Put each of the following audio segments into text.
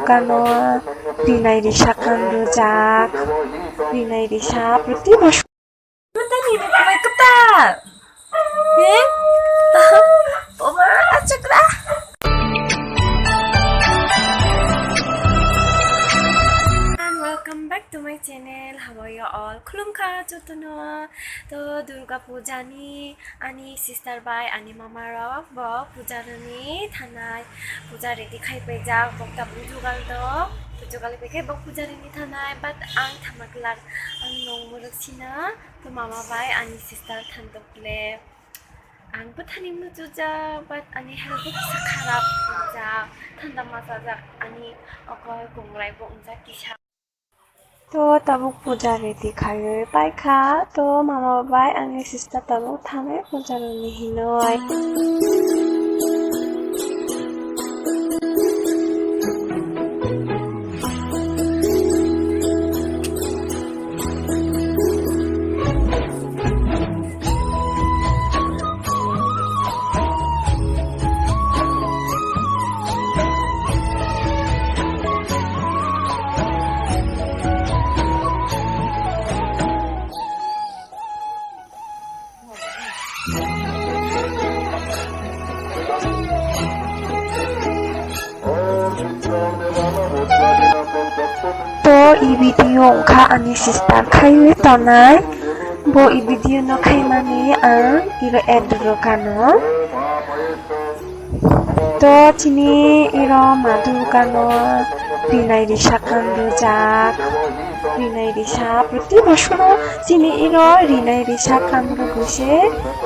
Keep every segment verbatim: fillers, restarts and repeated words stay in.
Kano rinai risa kan rwjak, rinai risa proti bosor. Tani ni kubai kwtal. He? Oma, achukra. And welcome back to my channel. How are you all? Khulumkha jotono. To Durga Puja ni ani sister bai ani mama rok bo puja rwni thanai, puja ready khai paijak, bok tabuk jugal do, jugal bai khe bok puja rwni thanai, but ang thama glak, ang nong muruk sina, to mama bai ani sister than tok le, ang bwthani muchujak, but ani health bo kisa kharap wngjak, thanda machajak, ani okol kongrai bo wngjak kisa. To tabuk puja ready khaiwi paikha. To mama bai ani sister tabuk thanai puja rwni hinoi. To i video wngkha ani sister khaiwi tonai. Bo i video no khaimani ang iro add rwkha no. To chini iro ma Durga no rinai risa kan rwjak, rinai risa proti bosoro chini iro rinai risa kan rwgwi se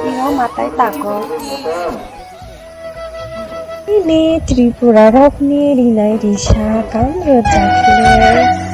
iro matai tago. Ini Tripura rokni rinai risa kan rwjakle.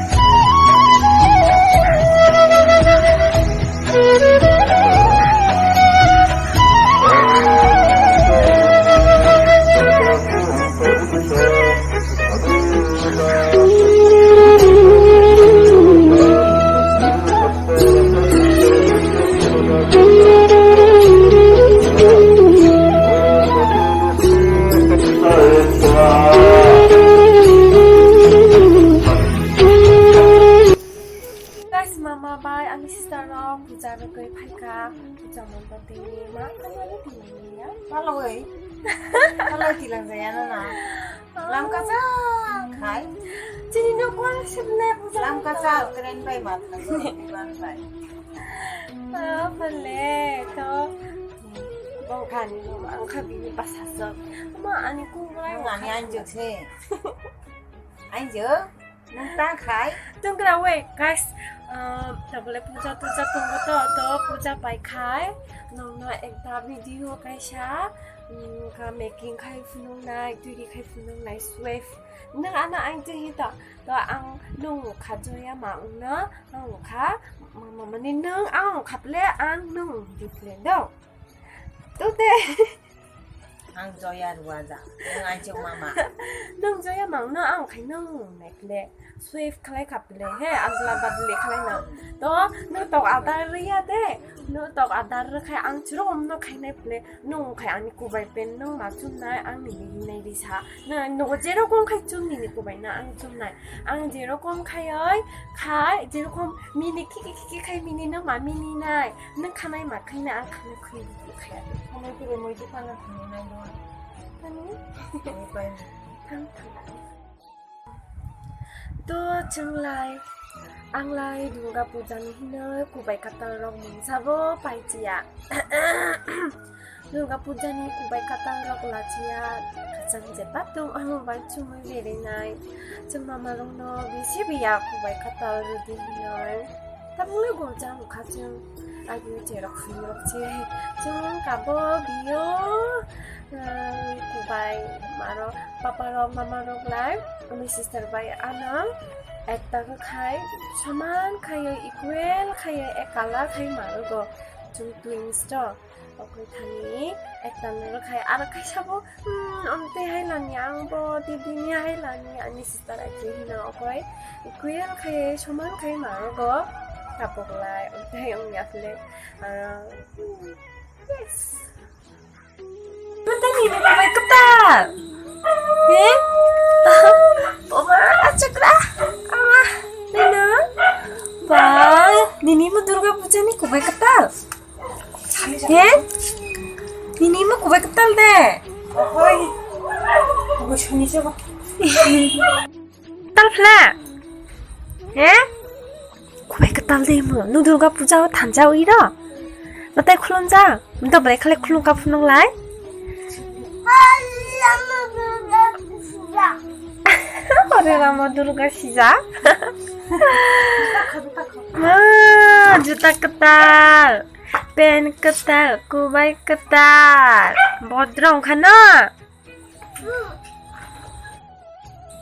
Guys, mama bai ani sister rok puja rwgwi phaikha, puja mondop tini ma khainani tini ya. Paloi. Paloi tilang jaya na na. Lam kacha khai. Chini no kwang sibne puja. Lam kacha train bai ma thang biman bai. Ah, pale to. Bongkani no ang kha bini basa sok. Ma ani ku rai. Ani anjuk se. Anjuk. Nang ta khai? Tungkra we, guys, ah, tabole puja tuja tongo to, to puja pai khai. Nongno ekta video kaisa, mm, ka making khai phunuk nai, twi khai phunuk nai, swift. Nang ano ang twi to, to ang nung kha joya ma ungno, ang kha, ma, ma, mani nung ang kha ple, ang nung di ple do. To te. Ang Joya Ruwaja, nwng Aichuk Mama. Nwng Joya mangno ang khai nwng nai kle. Swift khlai kha ple he, adla badli khlai na. To, nwng tok adar ya de. Nwng tok adar khai ang chwrwng no khai nai ple. Nwng khai ani kubai pen nwng ma chum nai, ang ni bini nai risa. Na, no jerokom khai chum nini kubai na ang chum nai. Ang jerokom khai oi, khai, jerokom mini kiki kiki khai mini no ma mini nai. Nwng khanai ma khaina ang khanai khwi khaya de. Khanai khe moi dukano thangwi nai do. Thani? Thang thang. To chwng lai, ang lai Durga Puja ni hino kubai katal rok mungsa bo pai chiya. Durga Puja ni kubai katal rok la chiya, kachang jeta tong ang bai chumui berinai. Chwng mama rok no bisi biya kubai katal rwdi hinoi. Tabukle gurjang kha chwng. Agini cherok phungrok se chwng kabo biyo, ah, kubai maro papa rok mama rok lai, ani sister bai ano ekta khe khai soman khai equal khai ek color khai maro go chwng twins to. Okoi thani ekta noro khai aro kaisa bo, hmm, omte hai lani ang bo didi ni hai lani ani sister ake hino okoi equal khai soman khai maro go tapok lai omte hai ong ya khle. Aro, hmm, yes. Tani ni kubai kwtal. He? Oma, Tal phla. He? Kubai kwtal de mo. Nw Durga puja o thanja ui ro. Matai khulum ja. Mdo brai khale khulum ka phunung lai. Ore Rama Durga sija. Ma, juta kwtal. Pen kwtal, kubai kwtal. Bodrong khana.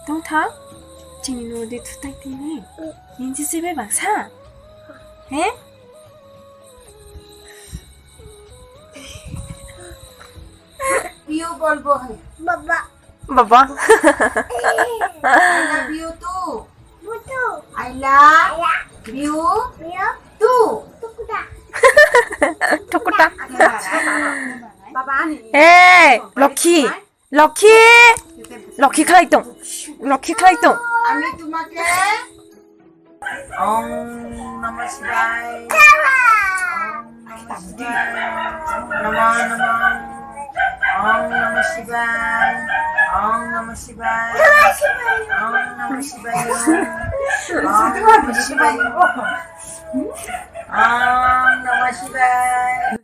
Tongthang, chini no de thutai tini. Ninji sibe bangsa. He? Piu bolbo hai. Baba. Baba. I love you too. Butu. I love you too. Tukuda. Tukuda. Baba ani. Hey, Lokhi. Lokhi. Lokhi khlai tong. Lokhi khlai tong. Ami tumake. Om Namah Shivaya. Om Namah Shivaya. Namah, namah. Om Namah Shivaya. Om Namah Shivaya. Om Namah Shivaya. Om Namah Shivaya. Om Namah Shivaya.